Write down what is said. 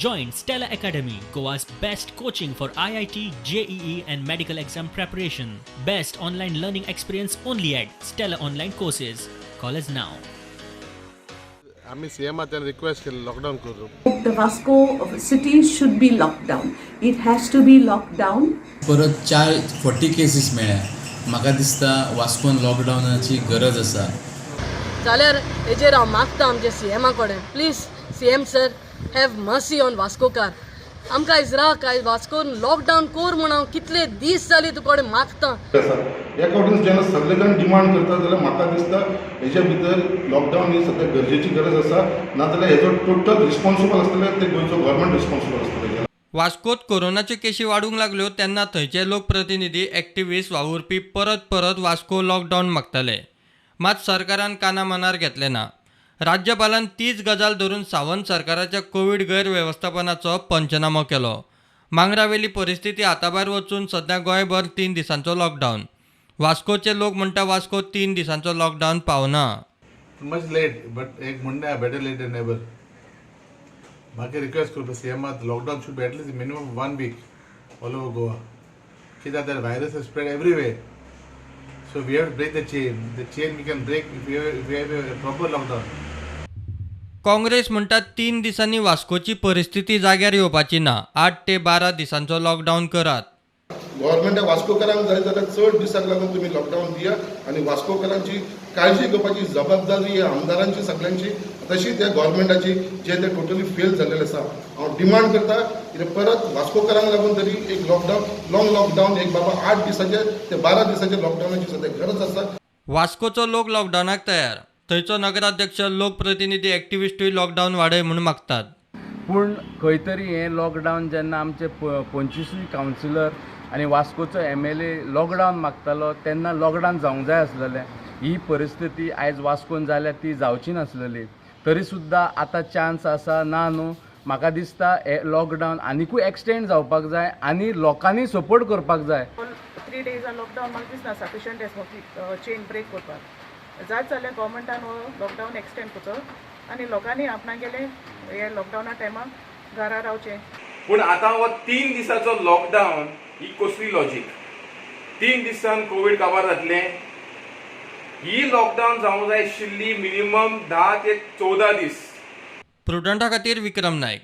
Join Stella Academy, Goa's best coaching for IIT, JEE, and medical exam preparation. Best online learning experience only at Stella Online Courses. Call us now. आमी सीएमाच्यान request केली lockdown करून. The Vasco city should be locked down. It has to be locked down. परत चार forty cases मेळ्ळ्या. म्हाका दिसता वास्कोन लॉकडावनाची गरज आसा. जाल्यार हेजेर हांव मागता आमच्या सीएमा कडेन, please CM sir, have mercy on Vascokar. आमकां आयज राक, आयज वास्कोन लॉकडावन कर म्हूण हांव कितले दीस जाले तुकडे मागता. आसा एका वटेन जेन्ना सगळे जाण डिमांड करता जाल्यार म्हाका दिसता हेच्या भितर लॉकडावन ही सद्या गरजेची गरज आसा. नाजाल्यार हेजो टोटल रिस्पॉन्सिबल आसतले ते गोंयचो गव्हर्मेंट रिस्पॉन्सिबल आसतले. वास्कोत कोरोनाच्यो केशी वाडूंक लागल्यो तेन्ना थंयचे लोकप्रतिनिधी, एक्टिविस्ट, वावुरपी परत परत वास्को लॉकडावन मागताले. मात सरकारान काना मनार घेतलें ना. राज्यपालान तीच गजाल धरून सावंत सरकाराच्या कोवीड गैरवेवस्थापनाचो पंचनामो केलो. मांगरावेली परिस्थिती हाताभायर वचून सध्या गोंयभर 3 दिसांचो लॉकडावन. वास्कोचे लोक म्हणटा, वास्को 3 दिसांचो लॉकडावन पावना. मच लेट बट एक म्हणणें, better late than never. म्हाका रिक्वेस्ट करपा सीएमात, lockdown should be at least minimum one week all over Goa. कित्याक that virus is spread everywhere, so we have to break the chain. The chain we can break if you have a proper lockdown. Congress म्हणटा, 3 दिसांनी वास्कोची परिस्थिती जाग्यार येवपाची ना, 8 ते 12 दिसांचो lockdown करात. गव्हर्मेंटाक वास्कोकारांक जाय जाल्यार चड दिसाक लागून तुमी लॉकडावन दिया आनी वास्कोकारांची काळजी घेवपाची जबाबदारी ही आमदारांची सगळ्यांची, तशी त्या गव्हर्मेंटाची, जे ते टोटली फेल जाल्लेले आसा. हांव डिमांड करता कितें परत वास्कोकारांक लागून तरी एक लॉकडावन, लॉंग लॉकडावन, एक बाबा 8 दिसाचे ते 12 दिसाचे लॉकडावनाची सद्या गरज आसा. वास्कोचो लोक लॉकडावनाक तयार. थंयचो नगराध्यक्ष, लोकप्रतिनिधी, एक्टिविस्टूय लॉकडावन वाडय म्हूण मागतात. पूण खंय तरी हें लॉकडावन जेन्ना आमचे 25ूय कावन्सिलर आनी वास्कोचो एमएलए लॉकडावन मागतालो तेन्ना लॉकडावन जावंक जाय आसलेलें. ही परिस्थिती आयज वास्कोन जाल्या ती जावची नासलेली. तरी सुद्दां आतां चान्स आसा ना न्हू. म्हाका दिसता हें लॉकडावन आनिकूय एक्सटेंड जावपाक जाय आनी लोकांनी सपोर्ट करपाक जाय. 3 डेजान लॉकडावन म्हाका दिसना सफिशियंट आसा चेन ब्रेक करपाक. जायत जाल्यार गव्हर्मेंटान हो लॉकडावन एक्सटेंड करचो आनी लोकांनी आपणागेले हे लॉकडावना टायमार घरा रावचें. पूण आतां हो 3 दिसाचो लॉकडावन ही कसली लॉजीक? 3 दिसान कोवीड काबार जातलें? ही लॉकडावन जावंक जाय आशिल्ली मिनिमम 10 ते 14 दीस. प्रुडंटा खातीर विक्रम नायक.